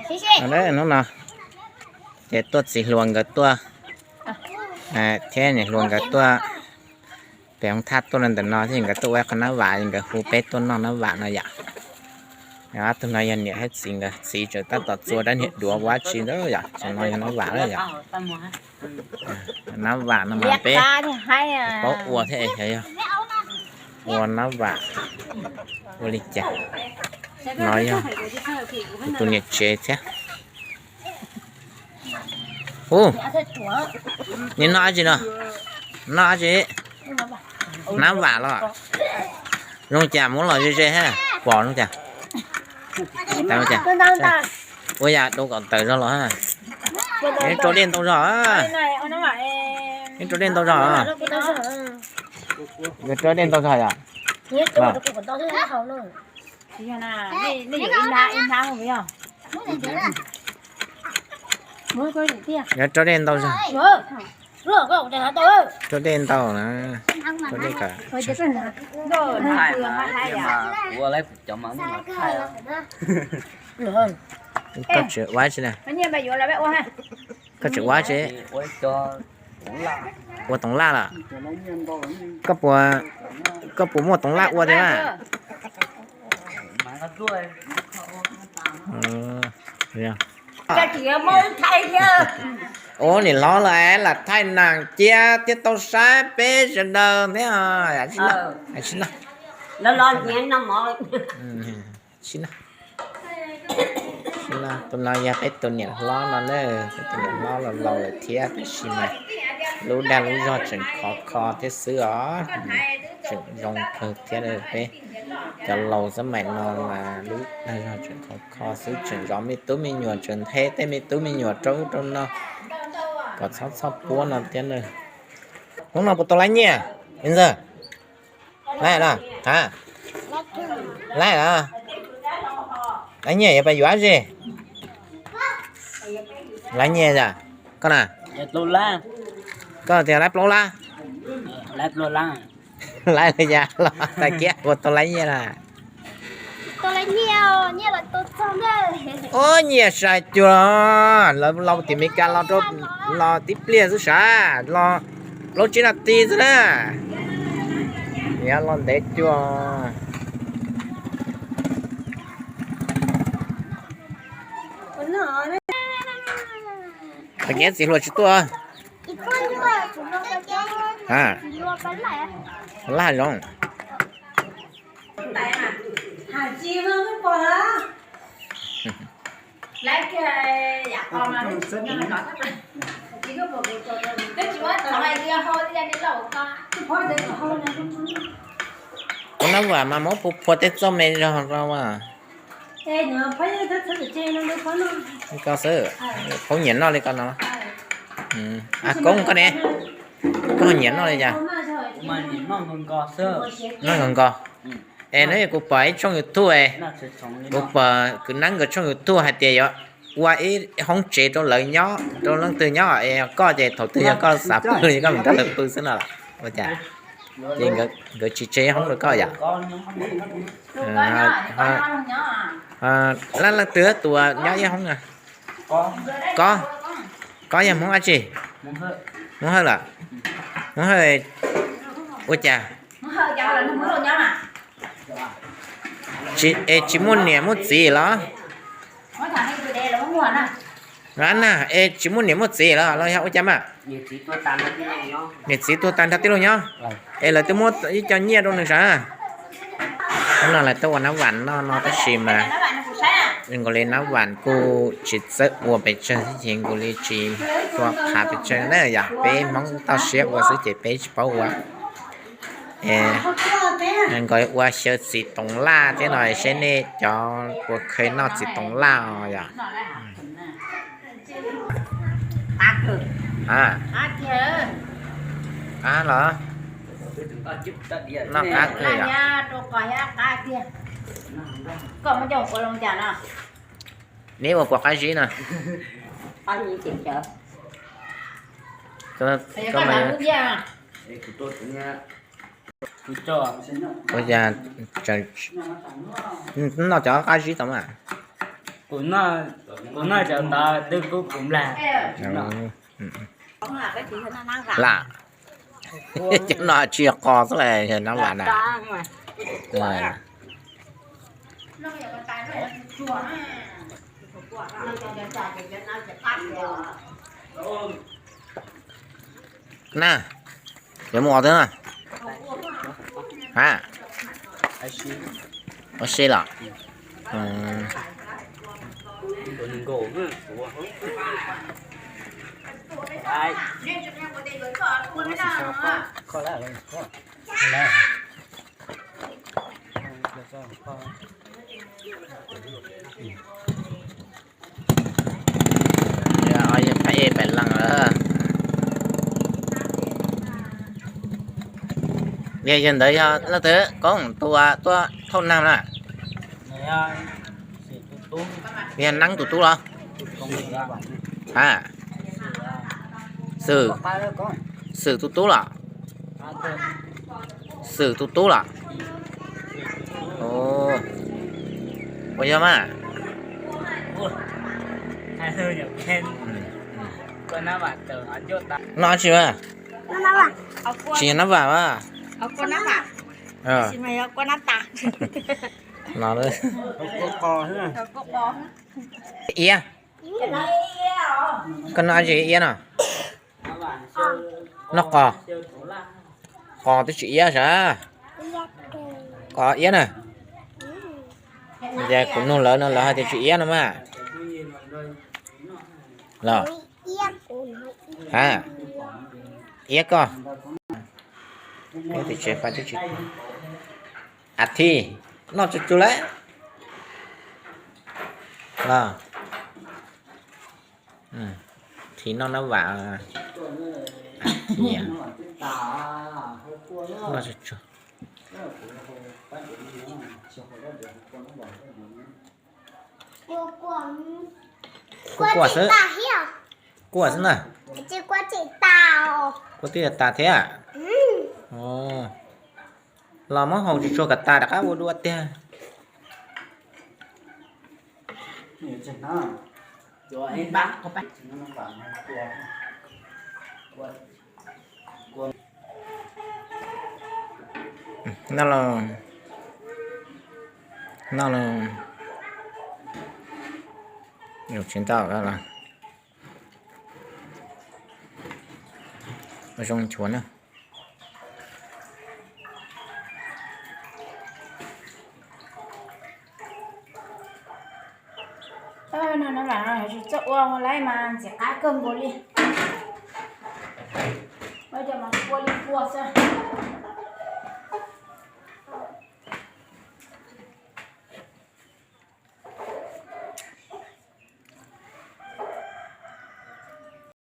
Hnub no ces tuaj txiv hluas nkawd tuaj thiab niam hluas nkawd tuaj pem hoob thaj tuaj rau ntawm no thiab nkawd tuaj ua qhov nab vam, nkawd hu peb tuaj noj nab vam no yom. Ob tug no yog niam thiab txiv nkawd, txiv tseem tab tom txua rab niag duav ua dab tsi ntawd yom, tseem no yog nab vam lawm yom. Nab vam no mas peb paub ua thiab, xyov yog ua nab vam ua li cas. No yog tus niam tsev thiab. Ub, neb noj dab tsi no? Noj dab tsi? Nab vam los? Zoo cas muab los ze ze ha, pom zoo cas? Ua yam dau kom tawm zog los ha. Neb rau dej ntau zog, neb rau dej ntau zog. Rau dej ntau zog yom. Yog rau dej ntau zog. Rau dej ntau na. Rau dej kom koj tseem ua tsi na? Koj tseem ua tsi? Ua toov laj los? Koj puas muaj toov laj ua tiag na? Ua niam hlob los lam thaij nam cia thiab tau saib peb sawv daws thiab. Tus no yog peb tus niam hlob no na, peb tus niam hlob los laus lawm thiab tab sis mas lub dag lub zog tseem khov kho thiab xwb os. Tseem zoo kawg thiab, peb cov laus xab maim no mas lub dag zog tseem khov kho xwb, tseem zov me tub me nyuam, tseem nthe tej me tub me nyuam rau ub rau no kom txhob txhob puab no thiab na. Hnub no puas tau laib nyiaj ntxawg? Laib los? Laib los? Laib nyiaj yuav pab yuav dab tsi? Laib nyiaj yom? Koj na? Koj tias laib plaub lab? Laib li cas los tag kiag puas tau laib nyiaj na? Ub, nyiaj sai cuag, los tim Meskas los tib pliag xwb sav, los plaub tsib nas this xwb na. Los ntev cuag. Qhov kev txiv hluas tsis tuaj. Laj zoov. Ua nab vam mas muab phua phua tej txoj me zog rau. Koj xwb, phaub nyiam noj li koj no. Koob koj ne, koj nyiam noj li cas? Noj nkos nkos. Es no kuv pom ib tshooj YouTube, kuv pom kwv Neeb nkawd tshooj YouTube hais tias yuav ua ib hoob tsev rau lawv nyob, rau leej twg nyob es koj ces thaum twg yog koj xav pw li koj mus nrog lawv pw xwb no los ua cas? Ces nkawd tsis tseg ib hoob rau koj yom? Leej leej twg tus nyob ib hoob? Koj, koj yog Hmoob dab tsi? Hmoob Hawj los? Hmoob Hawj ua cas? Es tsis muaj niam muaj txiv los? Ab na, es tsis muaj niam muaj txiv los los yog ua cas mas? Niam txiv tuag tag nrho tij laug nyob. Es lawv twb muab ib co nyiaj rau nws sav. Hnub no lawv tuaj ua nab vam noj no tab sis mas zoo nkaus li nab vam kuj tsis txawj ua pes tsawg thiab ces nkaus li tsis tshua qhav pes tsawg na yom. Peb Hmoob toj siab ua xwb ces peb tsis paub ua. Nkawd ua xyaw txiv toov laj thiab no, seb nej cov puas kheev noj txiv toov laj os yom. Qab los? Noj qab kawg yom. Neb ua puas qab zib no? Ua cas noj cov qab zib tau mas? Kuv noj cov tod twb kub kuv nplag. Lam, cov no tsis yog qos xwb las, yog nab vam na. Na, yuav mus ua twg na? Ha, ua si los? Yog pab ej pais leej lawm. Yog, yog ntawd yog leej twg koob tus tuaj thauj neeg na? Yog Neeb tus tub los? Ha, Xwm, Xwm tus tub los? Xwm tus tub los? Ua yog mas. Noj tsi mas? Tsis yog nab vam mas. No, iab. Koj noj tsi iab no? Noj qos. Qos twb tsis iab sav. Qos iab na. Ces kuv nug lawv no lawv hais tias tsis iab no mas. Los, ha, iab koj. Peb tim tsev fais twb tsis, a thiv, noj tsuag tsuag lawm. Los, thiv noj nab vam. Noj tsuag tsuag. Kuj kuaj xwb. Kuaj xwb na. Kuaj twb yuav tas thiab. Los muab haus tsuag tsuag kom tas rov qab ua dua tiag. Noj los, noj los. Yus tsis ntau los, ua zoo nchuav na. No, no, no, tsis txawj ua ua lawm mas ntxim qab kawg nkaus li. Ua cov mas kua li kua xwb.